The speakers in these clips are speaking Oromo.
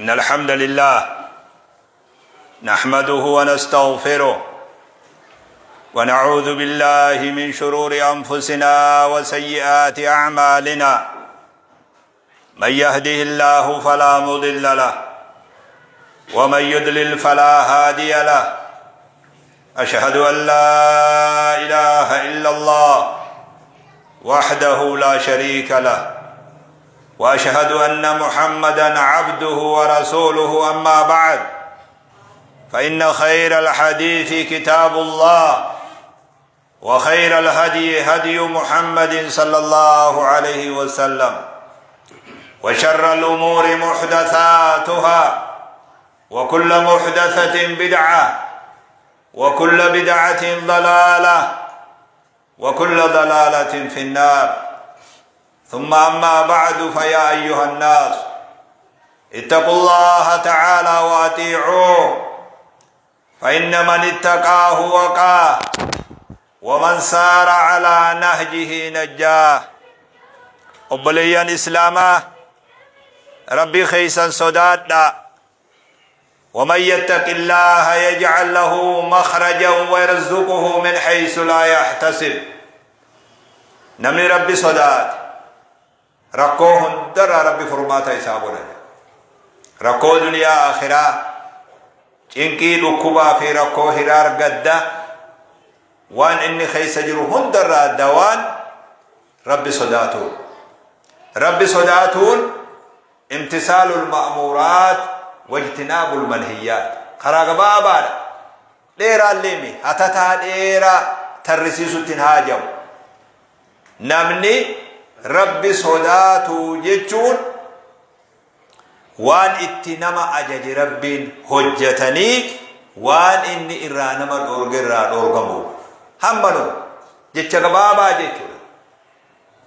إن الحمد لله نحمده ونستغفره ونعوذ بالله من شرور أنفسنا وسيئات أعمالنا من يهده الله فلا مضل له ومن يضلل فلا هادي له أشهد أن لا إله إلا الله وحده لا شريك له واشهد ان محمدا عبده ورسوله اما بعد فان خير الحديث كتاب الله وخير الهدي هدي محمد صلى الله عليه وسلم وشر الامور محدثاتها وكل محدثه بدعه وكل بدعه ضلاله وكل ضلاله في النار ثم اما بعد فيا ايها الناس اتقوا الله تعالى واطيعوه فان من اتقاه وقاه ومن سار على نهجه نجاه obboleeyyan islaamaa rabbii keeysan sodaadha ومن يتق الله يجعل له مخرجا ويرزقه من حيث لا يحتسب namni rabbi sodaate rakkoo hundarraa rabbi furmaata isaa godha rakkoo duniyaa akhiraa cinqii dhukkubaa fi rakkoo hiraar gadda waan inni keessa jiru hundarraa dawaan rabbi sodaatuun rabbi sodaatuun imtisaalul ma'muuraat wajtinaabul manhiyyaat karaa gabaabaadha dheeraallee mi hatataa dheeraa tarrisiisutti hin haajamu namni rabbi sodaatu jechuun waan itti nama ajaje rabbiin hojjetanii waan inni irraa nama dhoorge irraa dhoorgamu hammanu jecha gabaabaa jechuudha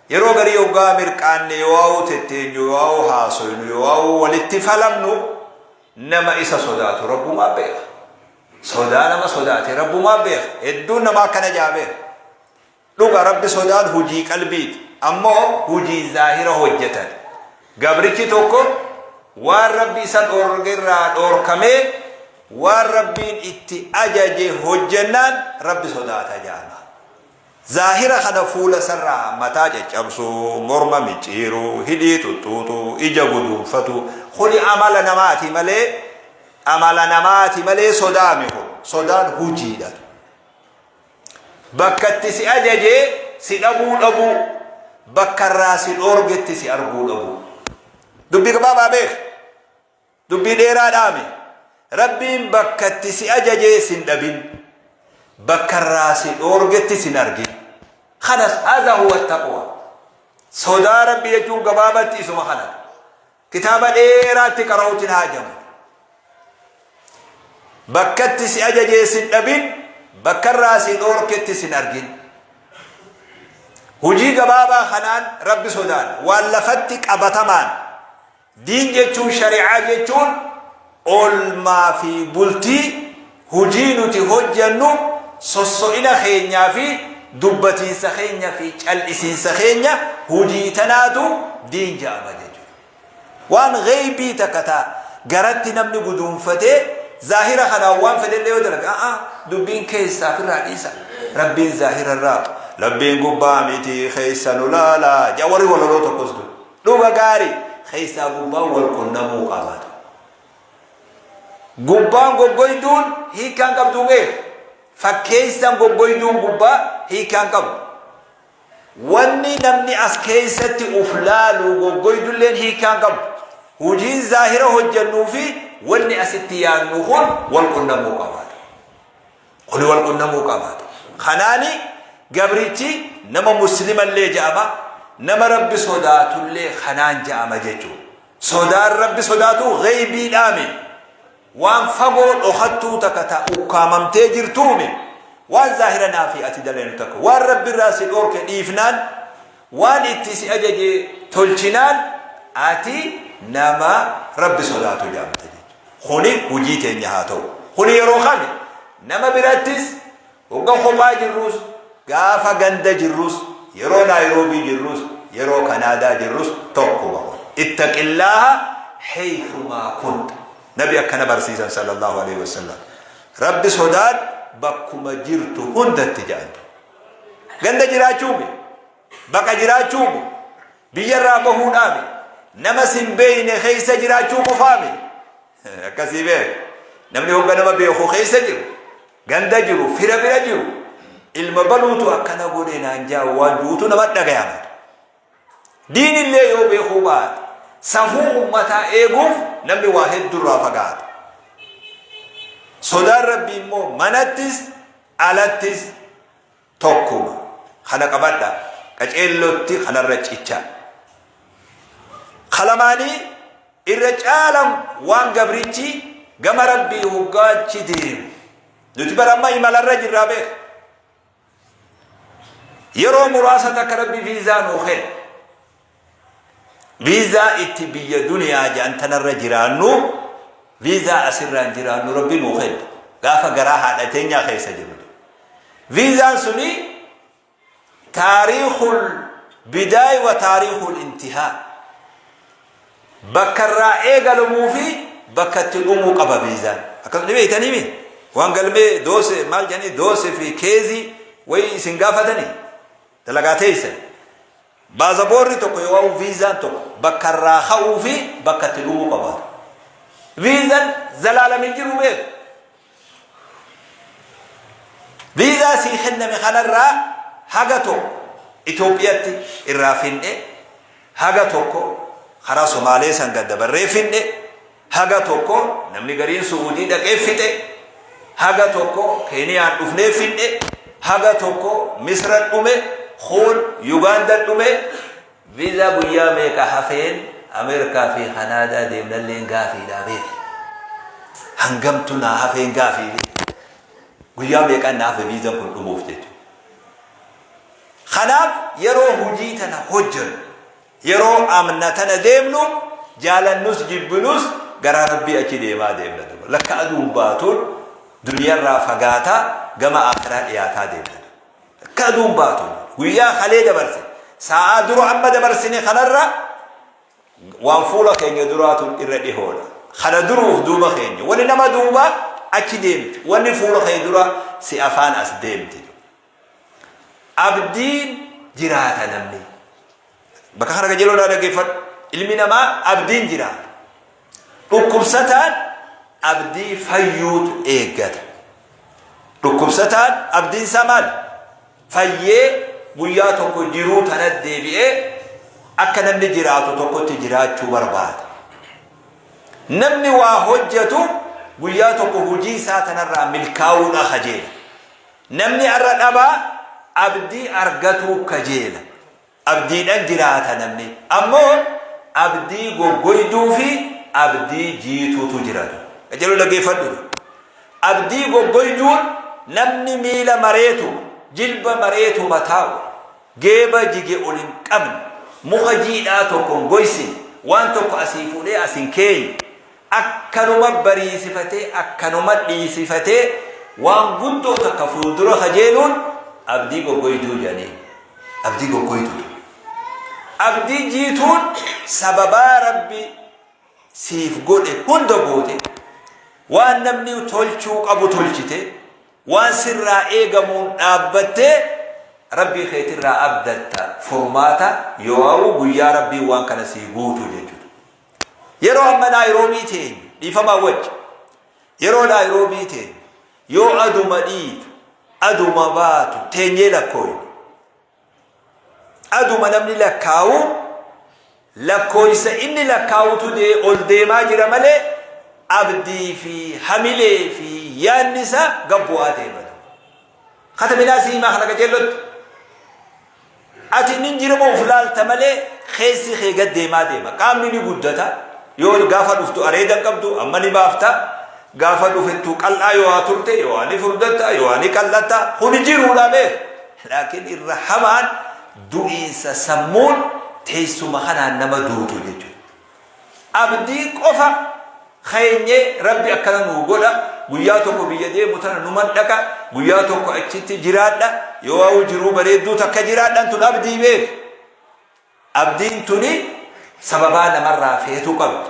Yeroo garii hoggaa mirqaanne yoo'aa'uu tetteenyu yoo'aa'uu haasoynu yoo'aa'uu walitti falamnu nama isa sodaatu rabbumaa beeka. Sodaa nama sodaate rabbumaa beeka. Hedduun namaa akkana jaa beeka. Dhuga rabbi sodaan hujii qalbiiti. Ammoo hujii zaahira hojjetan. Gabrichi tokko waan rabbi isa dhoorge irraa dhoorkamee waan rabbiin itti ajaje hojjennaan rabbi sodaata jaama. Zaahira kana fuula isarraa mataa caccabsuu, morma micciiruu, hidhii xuxxuuxuu, ija guduunfatuu kuni amala namaati malee amala namaati malee sodaami kun sodaan hujiidha. Bakka itti si ajajee si dhabuu dhabuu, bakka irraa si dhoorgetti si arguu dhabuu. Dubbii gabaabaa beek. Dubbii dheeraa dhaame. Rabbiin bakka itti si ajajee sin dhabin. Bakka irraa si dhoorgetti sin argin. Kanas haadha huwa taqwa. Sodaa Rabbi jechuun gabaabatti isuma kana. Kitaaba dheeraatti qara'uutiin haajamu. Bakka itti si ajajee sin dhabin, bakka irraa si dhoorketti sin argin. Hojii gabaabaa kanaan Rabbi sodaan waan lafatti qabatamaan Diin jechuun shari'aa jechuun oolmaa fi bultii hujii nuti hojjannu sosso'ina keenyaa fi dubbatiinsa keenya fi cal'isiinsa keenya hujii tanaatu diin ja'ama jechuudha. Waan gheeybii takka ta garatti namni guduunfatee zaahira kanaan waan fedhellee yoo dalage a'a dubbiin keessaa ofirraa dhiisa. Rabbiin zaahira irraa Rabbiin gubbaa miti keessa nu laala ja'a warri walaloo tokkos dur. Dhuga gaari keessaa gubbaan wal qunnamuu qabaatu. Gubbaan goggoyduun hiikkaan qabduu beek. Fakkeessan goggoyduun gubbaa hiikkaan qabu. Wanni namni as keessatti uf laalu goggoydulleen hiikkaan qabu. Hujiin zaahira hojjannuu fi wanni asitti yaannu kun wal qunnamuu qabaatu. Kuni wal qunnamuu qabaata. Kanaani gabrichi nama muslimallee ja'ama, nama Rabbi sodaatullee kanaan ja'ama jechuudha. Sodaan Rabbi sodaatu gheybiidhaami. Waan fagoo dhokattuu takka ta ukkaamamtee jirtuumi. Waan zaahira naa fi ati dalaynu takka. Waan Rabbi irraa si dhoorke dhiifnaan, waan itti si ajaje tolchinaan ati nama Rabbi sodaatu ja'amta jechuudha. Kuni hujii teenya haa ta'u. Kuni yeroo kami? Nama birattis, hogga kophaa jirrus, gaafa ganda jirrus, yeroo Naayiroobii jirrus, yeroo Kanaadaa jirrus tokkuma kun. Ittaqillaaha haythumaa kunta. Nabi akkana barsiisan sallallahu alaihi wasallam. Rabbi sodaadhu bakkuma jirtu hundatti jedhan. Ganda jiraachuumi, baqa jiraachuumi, biyyarraa bahuudhaami, nama sin beeyne keessa jiraachuu qofaami. Akkasii beek. Namni hogga nama beeku keessa jiru, ganda jiru, fira bira jiru, ilma baluutu akkana godhe naan jaa waan juutu nama dhagayama. Diinillee yoo beekuu baate, safuu ummataa eeguuf namni waa heddurraa fagaata. Sodaan Rabbii immoo manattis alattis tokkuma. Kana qabadha. Qaceellotti kanarra cicha. Kalamaanii irra caalan waan gabrichi gama Rabbii hoggaachi deemu. Nuti bara amma imalarra jirraa beeka. Yeroo muraasa takka Rabbi viizaa nuu kenne. Viizaa itti biyya duniyaa jedhan tanarra jiraannu, viizaa asirraan jiraannu Rabbi nuu kenne. Gaafa garaa haadha teenyaa keessa jiru. Viizaan suni taariikul bidaay wa taariikul intihaa. Bakka irraa eegalamuu fi bakka itti dhumuu qaba viizaan. Akkasuma ni beektanii mi? Waan galmee doose maal jedhanii doose fi keezii wayii isin gaafatanii dalagaa teessan. Baazaboorri tokko yoo viizaan tokko bakka irraa ka'uu fi bakka itti dhumuu qaba. Viizaan zalaalam hin jiru beeku. Viizaa sii kenname kanarraa haga tokko Itoophiyatti irraa finne, haga tokko karaa Somaalee san gad dabarree finne, haga tokko namni gariin Su'uudii dhaqee fixe, haga tokko Keeniyaan dhufnee finne, haga tokko Misra dhume, kuun Yugaanda dhume. Viizaa guyyaa meeqa hafeen Ameerikaa fi Kanaadaa deemnalleen gaafiidhaa beeki. Hangamtu naa hafeen gaafii beeki. Guyyaa meeqaan naa hafe viizaan kun dhumuuf jechuudha. Kanaaf yeroo hojii tana hojjennu, yeroo amna tana deemnu, jaalannus jibbinus garaa Rabbii achi deemaa deemna duuba. Lakka aduun baatuun duniyarraa fagaataa gama aakhiraa dhiyaataa deemna. Akka aduun baatu guyyaa kalee dabarse saa'aa dura amma dabarsine kanarra waan fuula keenya duraatu irra dhihoodha. Kana duruuf duuba keenya wani nama duuba achi deemti, wanni fuula kee dura si afaan as deemti. Abdiin jiraata namni. Bakka kana qajeeloo naa dhaggeeffadhu. Ilmi namaa abdiin jiraata. Dhukkubsataan abdii fayyuutu eeggata. Dhukkubsataan abdiin isaa maali? Fayyee guyyaa tokko jiruu tana deebi'ee akka namni jiraatu tokkotti jiraachuu barbaada. Namni waa hojjetu guyyaa tokko hojii isaa tanarraa milkaa'uudha kajeela. Namni har'a dhabaa abdii argatuu kajeela. Abdiidhan jiraata namni. Ammoo abdii goggoyduu fi abdii jiituutu jira. Qajeeloo dhaggeeffadhu. Abdii goggoyduun namni miila mareetu, jilba mareetuma taa'u, geeba jige ol hin qabne, muka jiidhaa tokko hin goysine, waan tokko asii fuudhee as hin keenye, akkanuma bariisifatee akkanuma dhiisifatee waan guddoo takka fuuldura kajeeluun abdii goggoyduu jedhanii. Abdii goggoyduudha. Abdii jiituun sababaa Rabbi siif godhe hunda goote, waan namni tolchuu qabu tolchite, waan sirraa eegamuun dhaabbattee Rabbii keetirraa abdatta furmaata yoo guyyaa Rabbiin waan kana sii guutu jechuudha. Yeroo amma Naayiroobii teenyu dhiifamaa wajji, yeroo Naayiroobii teenyu yoo aduma dhiitu aduma baatu teenyee lakkooyne. Aduma namni lakkaawu lakkooysa inni lakkaawutu ol deemaa jira malee abdii fi hamilee fi yaadni isaa gad bu'aa deema. Kataminaa si himaa kana qajeellotti. Ati nin jirama of laalta malee keessi kee gad deemaa deema. Qaamni ni guddata. Yoo gaafa dhuftu areeda hin qabdu amma ni baafta. Gaafa dhufettu qal'aa yoo haa turte yoo haa ni furdatta yoo haa ni qal'atta. Kuni jiruudha beek. Laakiin irra hamaan du'iinsa sammuun teessuma kanaan nama duutu jechuudha. Abdii qofa keenyee Rabbi akkana nuu godha, guyyaa tokko biyya deemu tana numan dhaqa, guyyaa tokko achitti jiraadha, yoo waa'u jiruu bareedduu takka jiraadhan tun abdii beek. Abdiin tuni sababaa namarraa feetu qabdi.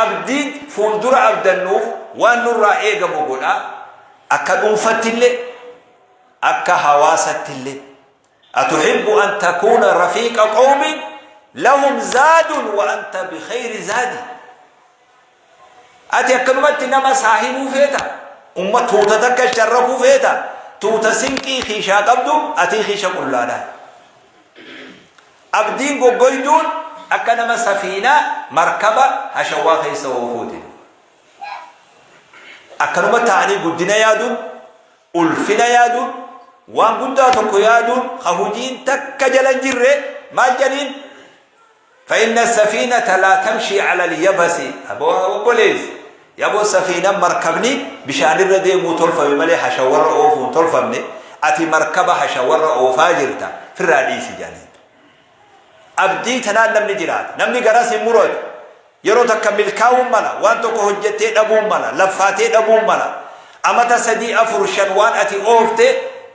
Abdiin fuuldura abdannuuf waan nurraa eegamu godha. Akka dhuunfattillee, akka hawaasattillee. Atuhibbu an takuuna rafiiqa qawmin lahum zaadun wa anta bikhayri zaadi. Ati akkanumatti nama saahibuu feeta? Umma tuuta takka sharrakuu feeta? Tuuta sinqii kiishaa qabdu atii kiisha qullaadhaa. Abdiin goggoyduun akka nama safiinaa, markaba, hashawaa keessa oofuuti. Akkanuma ta'anii guddina yaaduun, ulfina yaaduun, waan guddaa tokko yaaduun ka hujiin takka jala hin jirre maal jedhaniin? فإن السفينة لا تمشي على اليبس. Aboo obboleessi, yaboo safiinan markabni bishaanirra deemuu tolfame malee hashawarra oofuu hin tolfamne. Ati markaba hashawarra oofaa jirta, firraa dhiisi jedhaniin. Abdii tanaan namni jiraata. Namni garas hin muratu. Yeroo takka milkaa'uun mala, waan tokko hojjettee dhabuun mala, laffaatee dhabuun mala. Amata 3, 4, 5 waan ati oofte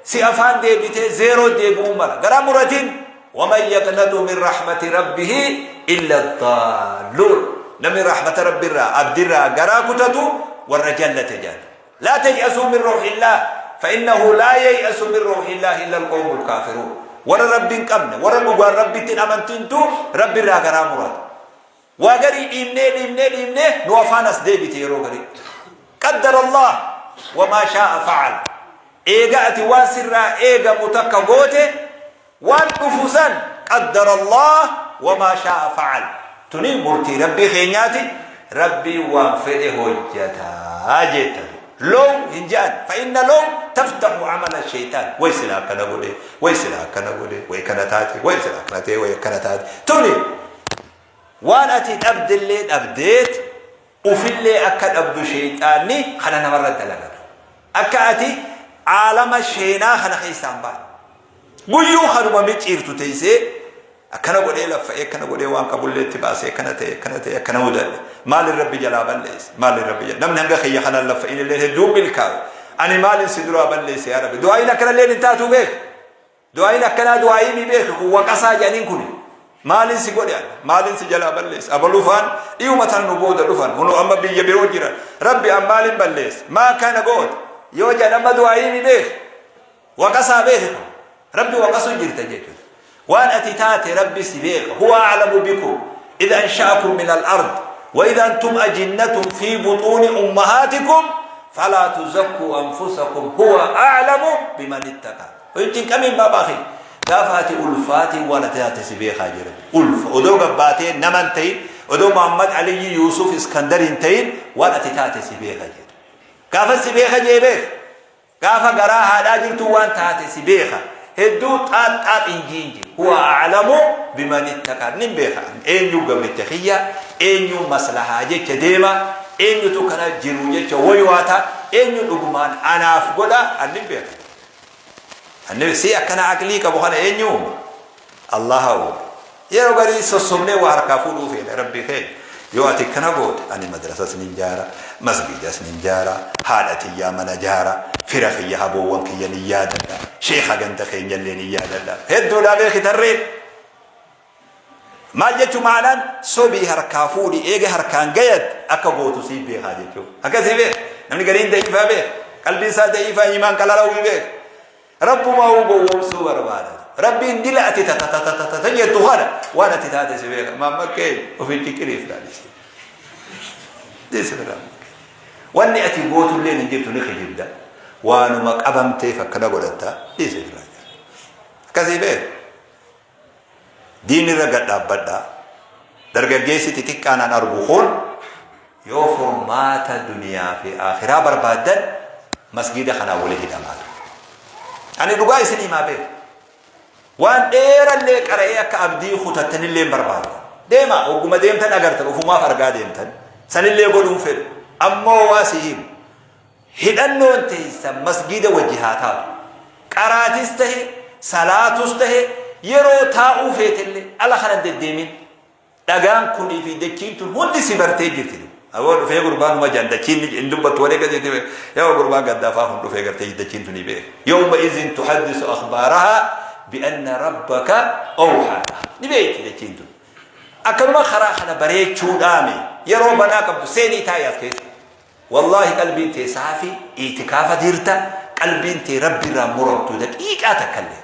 si afaan deebitee zeeroo deebi'uun mala. Garaa muratin. Waman yaqnaxu min rahmati rabbihi illa addaalluun. Namni rahmata Rabbiirraa, abdirraa garaa kutatu warra jallate jedhan. Laa tay'asuu min rawhillaah fa innahu laa yay'asu min rawhillaahi illa alqawmul kaafiruun. Warra Rabbi hin qabne, warra dhugaan Rabbitti hin amantintu Rabbirraa garaa murata. Waa garii dhiibnee dhiibnee dhiibnee nu afaan as deebite yeroo garii. Qaddara Allah wa maa shaa'a fa'al. Eega ati waan sirraa eegamu takka goote, waan dhufu san qaddara Allah wa maa shaa'a fa'al. Tuni murtii Rabbii keenyaati. Rabbiin waan fedhe hojjata jetta. Low hin je'an. Fa inna low taftahu amala shaytaan. Way silaa akkana godhe, way silaa akkana godhe, way kana taate, way silaa akkana ta'e, way akkana taate. Tuni waan ati dhabdellee dhabdeet ufillee akka dhabdu sheyxaanni kana namarra dalagata. Akka ati aalama sheenaa kana keessaa hin baane. Guyyuu kanuma micciirtu teessee akkana godhee laffa'ee, akkana godhee, waan qabullee itti baasee, akkana ta'e, akkana ta'e, akkana mudadhe. Maalin Rabbi jalaa balleesse? Maalin Rabbi jalaa? Namni hanga kiyya kanaan laffa'in illee hedduun milkaa'u. Ani maalin si duraa balleesse yaa Rabbi? Du'aayin akkanallee hin taatu beek. Du'aayin akkanaa du'aayii mi beeki kun, waqasaa jedhaniin kuni. Maalin si godhe ani? Maalin si jalaa balleesse? Abalufaan dhiyuma tana nu booda dhufan. Hunoo amma biyya biroo jiran. Rabbi an maalin balleesse? Maa kana goote? Yoo jedhan amma du'aayii mi beeki? Waqasaa beeki kun. Rabbi waqasu jirta jechuudha. Waan ati taate Rabbi si beeka. Huwa a'lamu bikum idh ansha'akum min al-ard wa idh antum ajinnatun fi butuuni ummahaatikum falaa tuzakkuu anfusakum huwa a'lamu biman ittaqa. Hin cinqamiin baabaa kee. Gaafa ati ulfaatiin waan ati taate si beekaa jira. Ulfa odoo gabbaatee nama hin ta'in, odoo Muhammad Aliyyi Yuusuf Iskandar hin ta'in, waan ati taate si beeka jedha. Gaafa si beeka jee beeka. Gaafa garaa haadhaa jirtu waan taate si beeka. Hedduu xaax xaax hin jiin jee. Huwa a'lamu biman ittaqa. Nin beeka. Eenyu gabricha kiyya, eenyu maslahaa jecha deema, eenyutu kana jiru jecha woywaata, eenyu dhugumaan anaaf godha, an nin beeka. Anni si akkana aqlii qabu kana eenyu uume? Allaha uume. Yeroo garii sossobnee waa harkaa fuudhuu feena Rabbii keenya. Yoo ati akkana goote ani madrasas nin jaara, masgiidas nin jaara, haadha tiyyaa mana jaara, fira kiyya haboowwan kiyya nin yaadadha, sheekha ganda keenyallee nin yaadadha. Hedduudhaa beeki tarreen. Maal jechuu ma'anaan sobii harkaa fuudhi, eega harkaan gayat akka gootu sii beekaa jechuu. Akkasii beek. Namni gariin da'iifaa beek. Qalbiin isaa da'iifaa, iimaan qalala'uu beek. Rabbumaa uu gowwoomsuu barbaada. Rabbiin dila ati tatatatata jettu kana waan ati taate si beeka. Maammakkee ofii ciqiriif laalisi. Dhiisi irraa. Wanni ati gootullee hin jirtu, ni kijibda. Waanuma qabamteef akkana godhatta, dhiisi irraa. Akkasii beek. Diin irra gad dhaabbadhaa. Dargaggeessi xixiqqaan an argu kun, yoo furmaata duniyaa fi aakhiraa barbaaddan masgiida kanaan wali hidhamaa ture. Ani dhugaa isin himaa beeku. Waan dheerallee qara'ee akka abdii kutattanillee hin barbaadu. Deema, hogguma deemtan agartan, ofumaaf argaa deemtan. Sanillee godhuun fedhu. Ammoo waa si himu. Hidhannoon teessan masgiida wajji haa taatu. Qaraatis tahe, salaatus tahe, yeroo taa'uu feetellee ala kana hin deddeemin. Dhagaan kunii fi dachiin tun hundi si bartee jirti. Aboo dhufee gurbaan uma jaan dachiin hin dubbattu walee gadi itti yoo gurbaan gaddaafaa kun dhufee gartee dachiin tuni beeka. Yawma izin tuhaddisu akhbaarahaa bi'anna rabbaka awhaa lahaa. Ni beekti dachiin tun. Akkanuma karaa kana bareechuudhaami. Yeroo banaa qabdu seenii taa'i as keessa. Wallaahi qalbiin tee saafi, iitikaafa jirta, qalbiin tee Rabbi irraa muramtu daqiiqaa takkallee.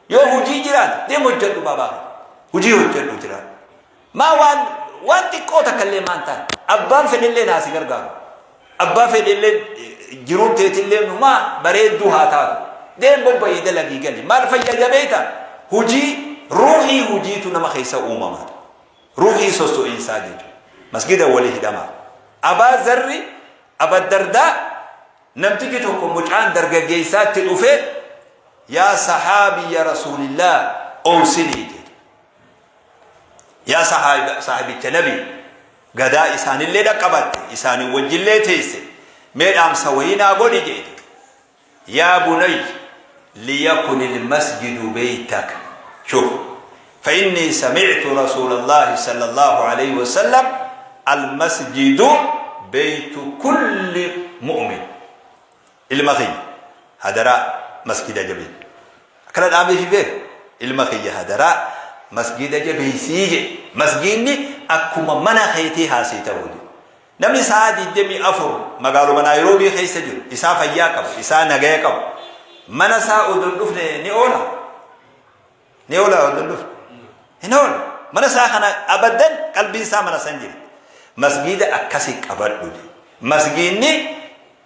Yoo hujii jiraate deem hojjedhu baabaa kee. Hujii hojjedhu jiraate. Maa waan waan xiqqoo takkallee maan taane. Abbaan fedhellee naa si gargaaru. Abbaa fedhellee jiruun teetillee maa bareedduu haa taatu. Deem bobba'ii dalagii gali. Maal fayyada beekta? Hujii ruuhii hujiitu nama keessa uumama. Ruuhii sosso'iinsaa jechuudha. Masgida wali hidhamaa. Abaa Zarri, Aba Dardaa, namtichi tokko mucaan dargaggeessaatti dhufee, yaa sahaabiyya Rasuulillah, owsinii jedhe. Yaa saahibicha Nabi, gadaa isaanillee dhaqqabatte, isaanii wajjillee teesse, mee dhaamsa wayii naa godhi jedhe. Yaa bunayy liyakunil masjidu beytak shuf fa innii sami'tu rasuulallahi sallallahu aleyhi wasallam almasjidu beytu kulli mu'min. Ilma kiyya, hadaraa masjida jabeessi. Akkana dhaameefi beek, ilma kiyya, hadaraa masjida jabeessii jedhe. Masjidni akkuma mana keetii haasii ta'uu jedhe. Namni sa'aa 24 magaaluma Naayiroobii keessa jiru, isaa fayyaa qabu, isaa nagaya qabu, mana isaa odoo hin dhufne ni oola? Ni oola odoo hin dhufne? Hin oolu. Mana isaa kana abaddan qalbiin isaa mana san jirti. Masgiida akkasii qabadhu jedhe. Masgiidni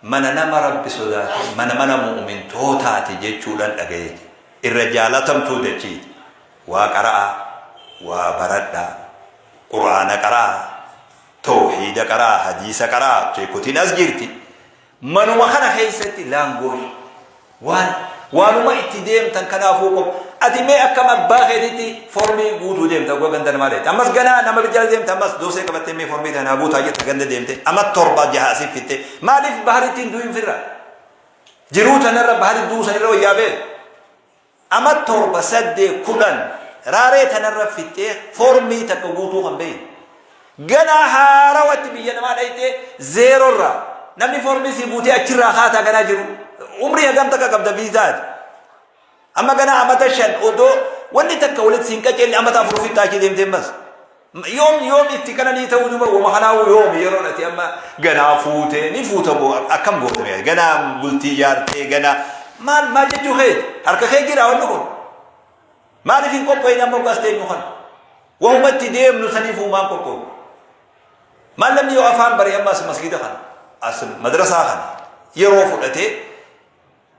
mana nama Rabbi sodaate, mana mu'mintootaati jechuudhaan dhaga'ee jira. Irra jaalatamtuu dachiiti. Waa qara'aa, waa baradhaa, Qur'aana qara'aa, Towhiida qara'aa, hadiisa qara'aa, sheekotiin as jirti. Manuma kana keessatti laangoosh waan waanuma itti deemtan kanaafuu qof ati mee akkam abbaa keetitti formii guutuu deemta oggaa ganda namaa deemte, ammas ganaa nama jala deemte, ammas doosee qabattee mee formii tanaa guutaa jetta, ganda deemte amma torba jaha asii fitte. Maaliif baharitti hin du'in firra jiruu tanarra bahari du'uu sanirra wayyaa beeku? Ama 7, 8, 10 raaree tanarra fixxee foormii takka guutuu kan beeyne. Ganaa haarawatti biyya namaa dhayxee zeeroo irraa namni foormii sii guutee achirraa kaataa ganaa jiru. Umrii hagam takka qabda viizaati? Amma ganaa amata 5 odoo wanni takka walitti siin qaceelle, amata 4 fixxaa achi deemtee ammas. Yoom yoom itti qananii ta'uu duba wama kanaa'uu yoomi yeroon ati amma ganaa fuutee ni fuuta moo akkam goota mee ganaa bultii ijaartee ganaa maal maal jechuu keeti? Harka kee jira wanni kun. Maaliif hin qopho'in amma as teenyu kana? Wahuma itti deemnu saniif uumaan qophoo'u. Maal namni yoo afaan bare amma as masgiida kana, as madrasaa kana yeroo fudhatee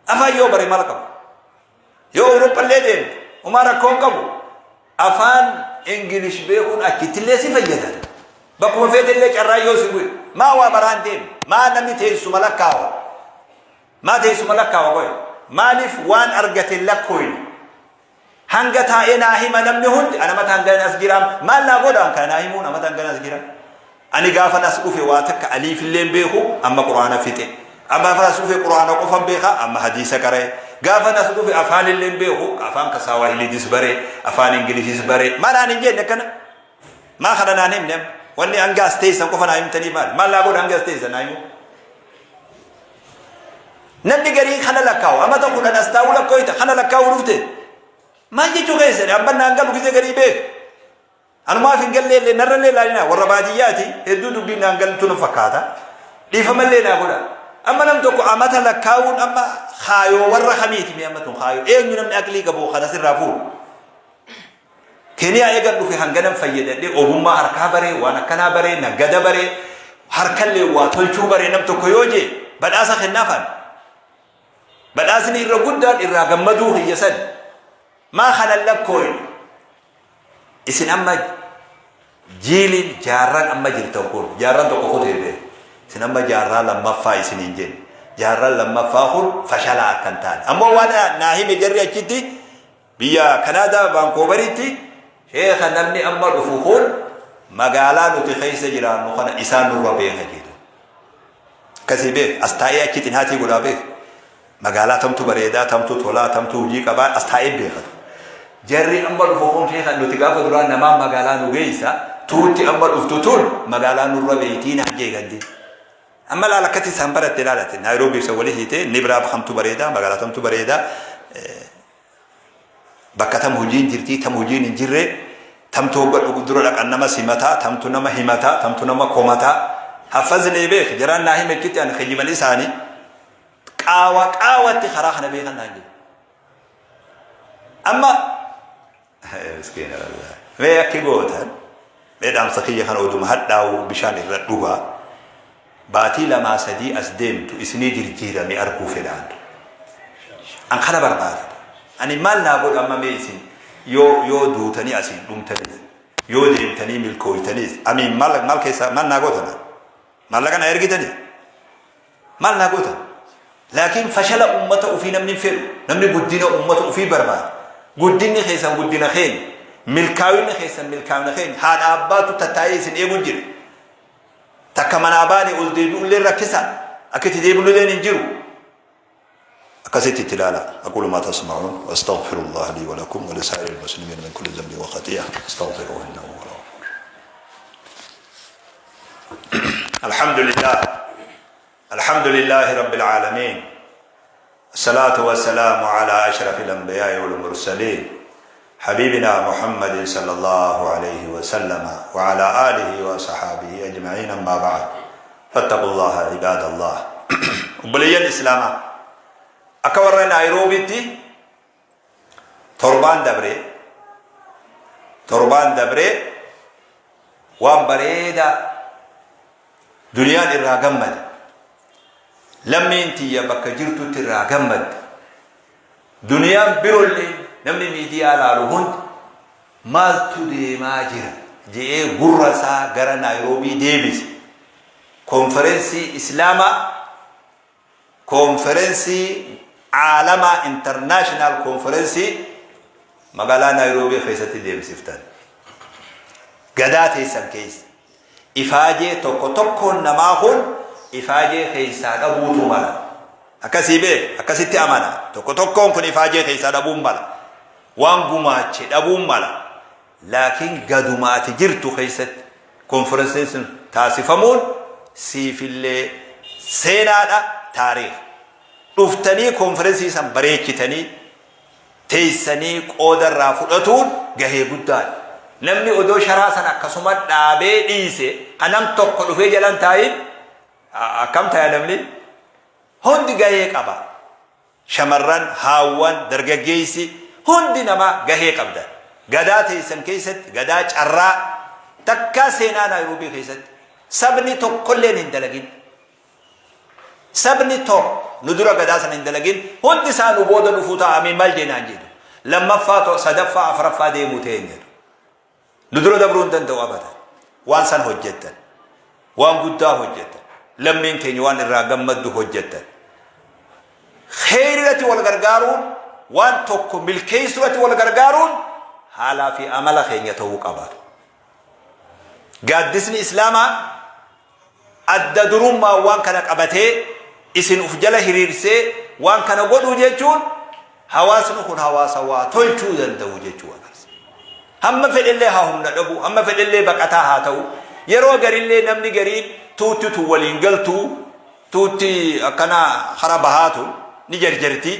afaan yoo bare maal qaba? Yoo Awurooppallee deemte homaa rakkoo hin qabu. Afaan Ingilish beekuun achittillee si fayyada. Bakkuma feetellee carraa yoo si bu'e. Maa waa baraan deemu? Maa namni teessuma lakkaawa? Maa teessuma lakkaawa qoy? Maaliif waan argate lakkooyne? Hanga taa'ee naa hima namni hundi, ana mataan galan as jira, maal naa godhaan kana naa himuun amataan galan as jira. Ani gaafan as dhufe waa takka aliifillee hin beeku, amma Qur'aana fixe. Amma gaafan as dhufe Qur'aana qofan beeka, amma hadiisa qara'e. Gaafan as dhufe afaanillee hin beeku, afaan ka Sawaahiliitis bare, afaan Ingilishis bare. Maa naan hin jenne akkana? Maa kana naan himne amma? Wanni hanga as teessan qofa naa himtanii maali? Maal naa godha hanga as teessan naa himu? Namni garii kana lakkaa'u, amata 10 as taa'uu lakkooyta, kana lakkaa'uu dhufte. Maal jechuu keessani? Amma naan galu gisee garii beeku. Anumaaf hin gallee illee narrallee ilaalinaa, warra baadiyyaati, hedduu dubbiin naan galtu na fakkaata. Dhiifamallee naa godha. Amma nam tokko amata lakkaa'uun amma kaayoo warra kamiiti mee? Amma tun kaayoo eenyu? Namni aqlii qabu kana sirraa fuudhu. Keeniyaa eegan dhufe hanganan fayyadadhee, ogummaa harkaa baree, waan akkanaa baree, naggada baree, harkallee waa tolchuu baree nam tokko yoo jee badhaasa kennaafaan. Badhaasni irra guddaan irraa gammaduu kiyya sani. Maa kanan lakkooyne? Isin amma jiiliin jaarraan amma jirtan kun jaarraan tokko kutee beeku. Isin amma jaarraa lammaffaa isiniin jenna. Jaarraan lammaffaa kun fashalaa akka hin taane. Ammoo waan naa hime jarri achitti biyya Kanaadaa Vaankooveritti, sheeka, namni amma dhufu kun magaalaa nuti keessa jiraannu kana isaan nurra beeka jedhu. Akkasii beek, as taa'ee achitti haatii godhaa beek. Magaalaa tamtu bareedaa, tamtu tolaa, tamtu hojii qabaa as taa'ee beekatu. Jarri amma dhufu kun, sheeka, nuti gaafa duraa namaan magaalaa nu geessa, tuutti amma dhuftu tun magaalaa nurra beektii naan jee gandi. Amma laala akkatti isaan baratte ilaalate. Naayiroobii isa walii hiitee ni biraa kamtu bareedaa, magaalaa tamtu bareedaa, bakka tam hojiin jirtii, tam hojiin hin jirre. Tamtu hogga dhugu dura dhaqan nama simataa, tamtu nama himataa, tamtu nama komataa. Haffaznee beek jaraan naa hime achitti ani kijiban isaanii qaawa qaawatti karaa kana beekan naan jedhe. Amma miskiina wallaahi. Mee akki gootan mee dhaamsa kiyya kana oduma hadhaa'u bishaan irra dhugaa baatii lamaa sadii as deemtu isinii jirjiirame arguu fedhaan. An kana barbaada. Ani maal naa godha amma mee isin yoo yoo duutanii asiin dhumtanis yoo deemtanii milkooytanis amiin maal maal keessaa maal naa gootan maallaqa naa ergitanii maal naa gootan. Laakiin fashala ummata ofii namni hin fedhu. Namni guddina ummata ofii barbaada. Guddinni keessan guddina keenya. Milkaa'inni keessan milkaa'ina keenya. Haadha abbaatu tattaa'ee isin eegu jira. Takka manaa baane ol deebi'ullee rakkisa. Akka itti deebi'ullee hin jiru. Akkasitti itti ilaala. أقول ما تسمعون وأستغفر الله لي ولكم ولسائر المسلمين من كل ذنب وخطيئة استغفروه إنه هو الغفور. الحمد لله، الحمد لله رب العالمين، الصلاة والسلام على أشرف الأنبياء والمرسلين، حبيبنا محمد صلى الله عليه وسلم وعلى آله وصحابه أجمعين، أما بعد، فاتقوا الله عباد الله. Obboleeyyan Islaamaa, akka warra Naayiroobitti torbaan dabree torbaan dabree waan bareedaa duniyaan irraa gammade, lammiin tiyya bakka jirtutti irraa gammadde, duniyaan birollee namni miidiyaa laalu hundi maaltu deemaa jira je'ee gurra isaa gara Naayiroobii deebise. Konferensii Islaamaa, konferensii caalamaa, international konferensii magaalaa Naayiroobii keessatti deemsiftan. Gadaa teessan keessa ifaajee tokko tokkoon namaa kun ifaajee keessaa dhabuutu mala. Akkasii beek, akkasitti amana. Tokko tokkoon kun ifaajee keessaa dhabuun mala, waan gumaache dhabuun mala. Laakiin gaduma ati jirtu keessatti konferensiin sun taasifamuun siifillee seenaadha, taariikh. Dhuftanii konferensii san bareechitanii teessanii qooda irraa fudhatuun gahee guddaadha. Namni odoo sharaa san akkasuma dhaabee dhiise, kanam tokko dhufee jalan taa'in akkam ta'a? Namni hundi gahee qaba. Shamarran, haawwan, dargaggeessi hundi namaa gahee qabda. Gadaa teessan keessatti gadaa carraa takkaa seenaa Naayiroobii keessatti sabni tokkolleen hin dalagin. Sabni tokko nu dura gadaa sana hin dalagin, hundi isaa nu booda dhufuu taa'amee maal jeenaan jedhu. Lammaffaa, sadaffaa, afuraffaa deemuu ta'e hin jedhu. Nu dura dabruu hin danda'u abadan. Waan san hojjettan. Waan guddaa hojjettan. Lammiin keenya waan irraa gammaddu hojjettan. Kheyrirratti wal gargaaruun, waan tokko milkeessuurratti wal gargaaruun haalaa fi amala keenya ta'uu qaba. Gaaddisni Islaamaa adda durummaa waan kana qabatee isin uf jala hiriirsee waan kana godhuu jechuun hawaasni kun hawaasa waa tolchuu danda'u jechuu agarsiisa. Hamma fedhellee haa humna dhabu, hamma fedhellee baqataa haa ta'u, yeroo garillee namni gariin tuutti tun waliin galtuu, tuutti akkana kara bahaatu ni jarjarti.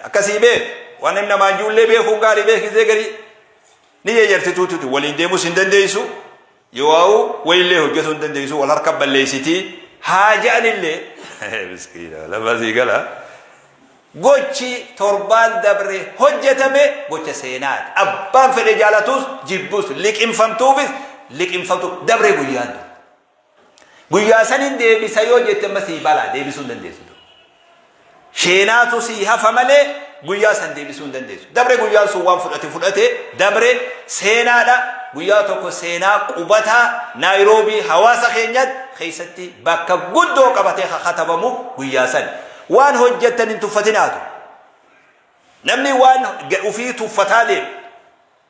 Akkasii beek, waan namni namaan ijoollee beekuun gaarii beekisee garii ni jarjarti. Tuutti tun waliin deemus hin dandeessu. Yoo waa'u wayillee hojjetuu hin dandeessu, wal harka balleessitii haa je'anillee, miskiina lafa sii gala. Gochi torbaan dabre hojjetame gocha seenaati. Abbaan fedhe jaalatus jibbus, liqinfamtuufis liqinfamtu, dabre guyyaan dur. Guyyaa saniin deebisa yoo jette amma sii balaa deebisuu hin dandeessu. Sheenaatu sii hafa malee guyyaa san deebisuu hin dandeessu. Dabre guyyaan sun, waan fudhate fudhate, dabre, seenaadha. Guyyaa tokko seenaa qubataa Naayiroobii hawaasa keenyatti keessatti bakka guddoo qabatee katabamu guyyaa san. Waan hojjettan hin tuffatinaatu. Namni waan ofii tuffataa deemu.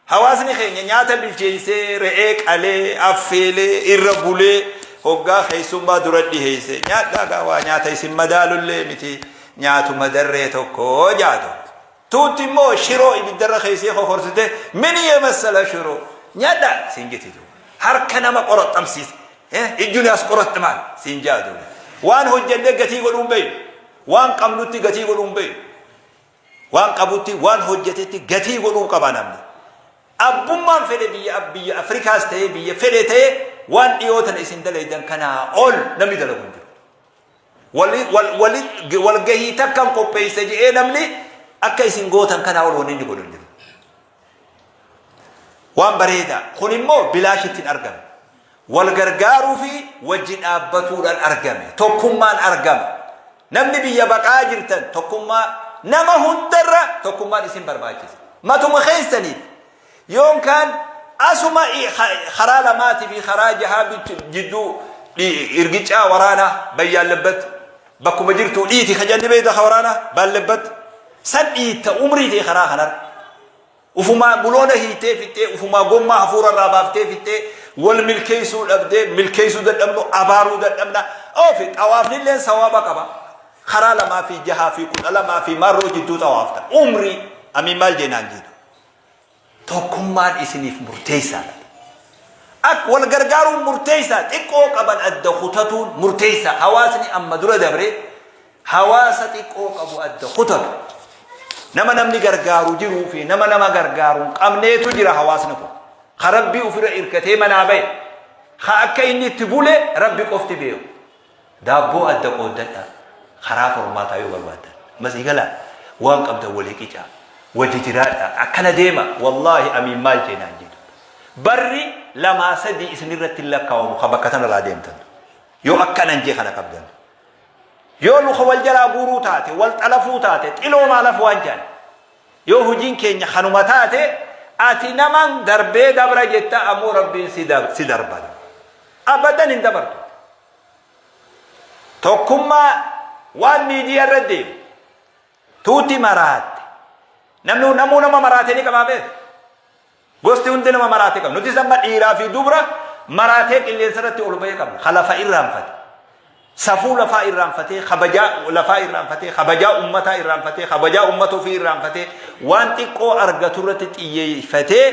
Hawaasni keenya nyaata bilcheessee, re'ee qalee, affeelee, irra bulee, hoggaa keessummaa dura dhiheesse, "Nyaadhaa gaa, waa nyaata isin madaalullee miti, nyaatuma darree tokko" jaatu. Tuutti immoo shiroo ibiddarra keessee kokorsite, "ምን የመሰለ ሽሮ, nyaadhaa" siin jettitu. Harka nama qoraxxamsiisa. እጁን ያስቆረጥማል siin jaatu. Waan hojjennee gatii godhuun beeynu. Waan qabnutti gatii godhuun beeynu. Waan qabutti, waan hojjetetti gatii godhuu qaba namni. Abbummaan fedhe biyya biyya Afrikaas ta'ee biyya fedhe ta'ee waan dhiyoo tana isin dalaydan kanaa ol namni dalagu hin jiru. Walgahii takkan qopheessa je'ee namni akka isin gootan kanaa ol wanni inni godhu hin jiru. Waan bareedaa. Kun immoo bilaashitti hin argame. Wal gargaaruu fi wajji dhaabbatuudhaan argame. Tokkummaan argama. Namni biyya baqaa jirtan tokkummaa nama hundarra tokkummaan isin barbaachisa. Matuma keessaniif yoonkaan asuma karaa lamaatii fi karaa jahaa jidduu irgicaa waraanaa bayyaallebbatti bakkuma jirtu dhiiti ka janni beeyta ka waraanaa baallebbatti san dhiitta umrii ta'e karaa kanarra. Ufumaa buloona hiitee fixxee, ufumaa gommaa hafuura irraa baaftee fixxee, wal milkeessuu dhabdee, milkeessuu dadhabnu, abaaruu dadhabna. Oofi xawaafnilleen sawaaba qaba. Karaa lamaa fi jahaa fi 12 fi maarroo jidduu xawaafta. Umrii amiin maal jeenaan jedhu. Tokkummaan isiniif murteessaadha. Ak wal gargaaruun murteessaa xiqqoo qaban adda kutatuun murteessaa hawaasni amma dura dabre Hawaasa xiqqoo qabu adda kutatu. Nama namni gargaaru jiruu fi nama nama gargaaru hin qabneetu jira hawaasni kun. Ka Rabbii ofirra irkatee manaa bahe. Ka akka inni itti bule Rabbi qofti beeku. Daabboo adda qooddadhaa. Karaa formaataa yoo barbaaddan. Masii galaa. Waan qabdan walii qicaa. Wajji jiraadhaa. Akkana deema. Wallaahi amiin maal jeenaan jedhu. Barri lamaa sadii isinirratti hin lakkaawamu ka bakka tanarraa deemtan. Yoo akkanan jee kana qabdan. Yoo luka wal jalaa guuruu taate, wal xalafuu taate, xiloo maalaf waan jedhan. Yoo hojiin keenya kanuma taate, ati naman darbee dabra jetta ammoo Rabbiin si darba. Abadan hin dabartu. Tokkummaa waan miidiyaa irra deemu. Tuuti maraatte. Namni namuu nama maraate ni qabaa beeku. Gosti hundi nama maraate qabna. Nutis amma dhiiraa fi dubra maraatee qilleensa irratti ol ba'ee qabna. Ka lafa irraanfate. Safuu lafaa irraanfatee, kabajaa lafaa irraanfatee, kabajaa ummataa irraanfatee, kabajaa ummata ofii irraanfatee, waan xiqqoo argatu irratti xiyyeeffatee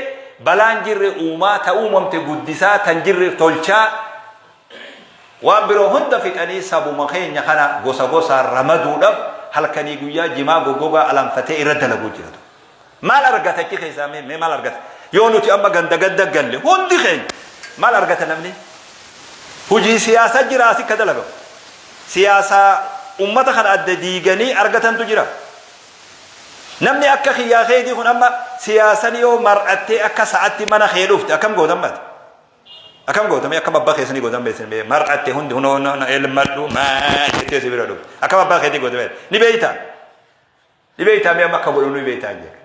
balaan jirre uumaa, ta uumamte guddisaa, tan jirre tolchaa, waan biroo hunda fixanii sabuma keenya kana gosa gosaan ramaduudhaaf halkanii guyyaa jimaa goggogaa alanfatee irra dalaguu jiratu. Maal argata achi keessaa mee mee maal argata? Yoo nuti amma ganda ganda galle hundi keenya maal argata namni? Hojii siyaasaa jira asi ka dalagamu. Siyaasaa ummata kana adda diiganii argatantu jira. Namni akka kiyyaa keetii kun amma siyaasan yoo mar'attee akka sa'atti mana kee dhufte akkam goota ammati? Akkam goota mee akkam abbaa keessanii gootan beektan mee mar'atte hundi hunoo elmadhu maa jettee si bira dhufte akkam abbaa keetii goota mee ni beektaa? Ni beektaa mee amma akka godhu ni beektaa jedhe.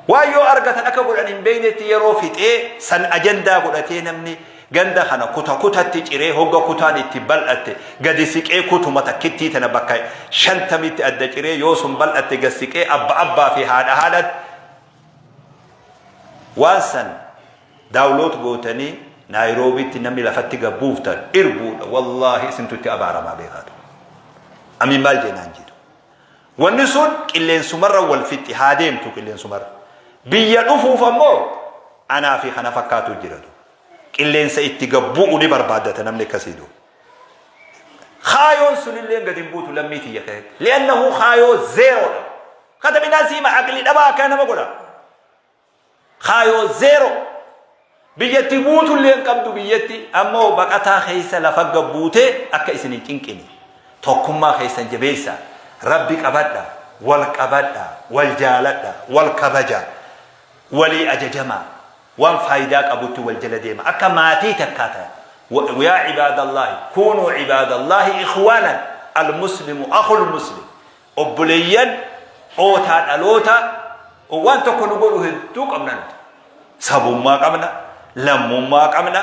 Waan yoo argatan akka godhan hin beeknetti yeroo fixee san ajandaa godhatee namni ganda kana kuta kutatti ciree hogga kutaan itti bal'atte gadi siqee kutuma takkittii tana bakka shantamitti adda ciree yoo sun bal'atte gad siqee abba abbaa fi haadha haadhatti waan san daawuloot gootanii Naayiroobitti namni lafatti gad buuftan irbuudha wallaahi isintu itti abaaramaa beekaatu. Amiin maal jeenaan jedhu. Wanni sun qilleensumarra wal fixxi haa deemtu qilleensumarra. Biyya dhufuuf ammoo anaa fi kana fakkaatu jiratu. Qilleensa itti gad bu'u ni barbaaddata namni akkasii duuba. Kaayoon sunillee gad hin buutu lammii tiyya keessatti. Li'annahu kaayoo zeeroodha. Katabinaa siima aqli dhabaa akkana nama godha. Kaayoo zeero. Biyyatti buutullee hin qabdu biyyatti ammoo baqataa keessa lafa gad buutee akka isin hin cinqine. Tokkummaa keessan jabeessa. Rabbi qabadha. Wal qabadha. Wal jaaladha. Wal kabaja. Walii ajajamaa. Waan faayidaa qabutti wal jala deema. Akka maatii takkaa ta'a. Yaa cibaadallaahi kuunuu cibaadallaahi ikhwaanan al-muslimu akhul muslim. Obboleeyyan dhootaa dhaloota waan tokko nu godhu hedduu qabna nuti. Sabummaa qabna, lammummaa qabna,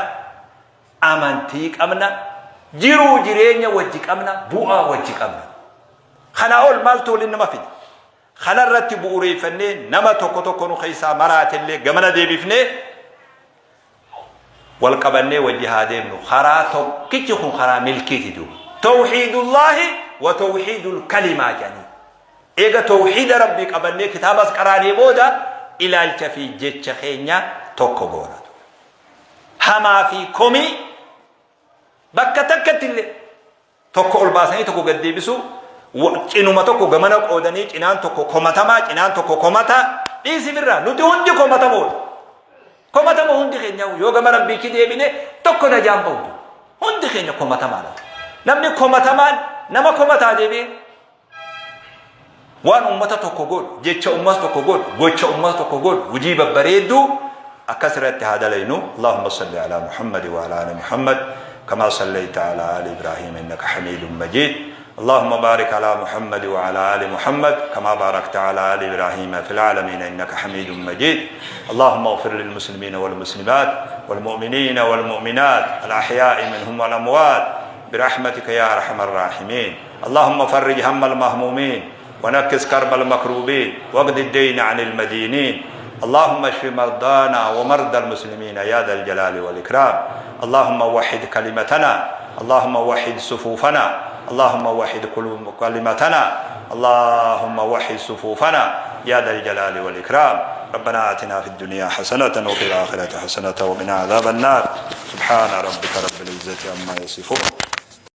amantii qabna, jiruu jireenya wajji qabna, bu'aa wajji qabna. Kanaa ol maaltu waliin nama fida? Kanarratti bu'uureeffannee nama tokko tokko nu keessaa maraatellee gamana deebifnee wal qabannee wajji haa deemnu. Karaa tokkichi kun karaa milkiiti duuba. Tawhiidullaahi wa tawhiidul kalimaa jedhanii. Eega tawhiida Rabbii qabannee kitaabas qaraanee booda ilaalcha fi jecha keenya tokko goona. Hamaa fi komii bakka takkatti illee tokko ol baasanii tokko gad deebisuu Cinuma tokko gamana qoodanii cinaan tokko komatamaa, cinaan tokko komataa dhiisifirraa nuti hundi komatamoodha. Komatamoo hundi keenya yoo gama Rabbiitti deebine tokko najaan bahutu. Hundi keenya komatamaadha. Namni komatamaan nama komataa deebi'e waan ummata tokko godhu, jecha ummata tokko godhu, gocha ummata tokko godhu, hojii babbareedduu akkas irratti haa dalaynu. Allahumma salli ala Muhammad wa ala ali Muhammad kama sallayta ala ali Ibrahim innaka Hamidun Majid. اللهم بارك على محمد وعلى آل محمد كما باركت على آل إبراهيم في العالمين إنك حميد مجيد. اللهم اغفر للمسلمين والمسلمات والمؤمنين والمؤمنات الأحياء منهم والأموات برحمتك يا أرحم الراحمين. اللهم فرج هم المهمومين ونكس كرب المكروبين واقض الدين عن المدينين. اللهم اشف مرضانا ومرضى المسلمين يا ذا الجلال والإكرام. اللهم وحد كلمتنا، اللهم وحد صفوفنا، اللهم وحد كلمتنا، اللهم وحد صفوفنا يا ذا الجلال والإكرام. ربنا آتنا في الدنيا حسنة وفي الآخرة حسنة وقنا عذاب النار. سبحان ربك رب العزة عما يصفون.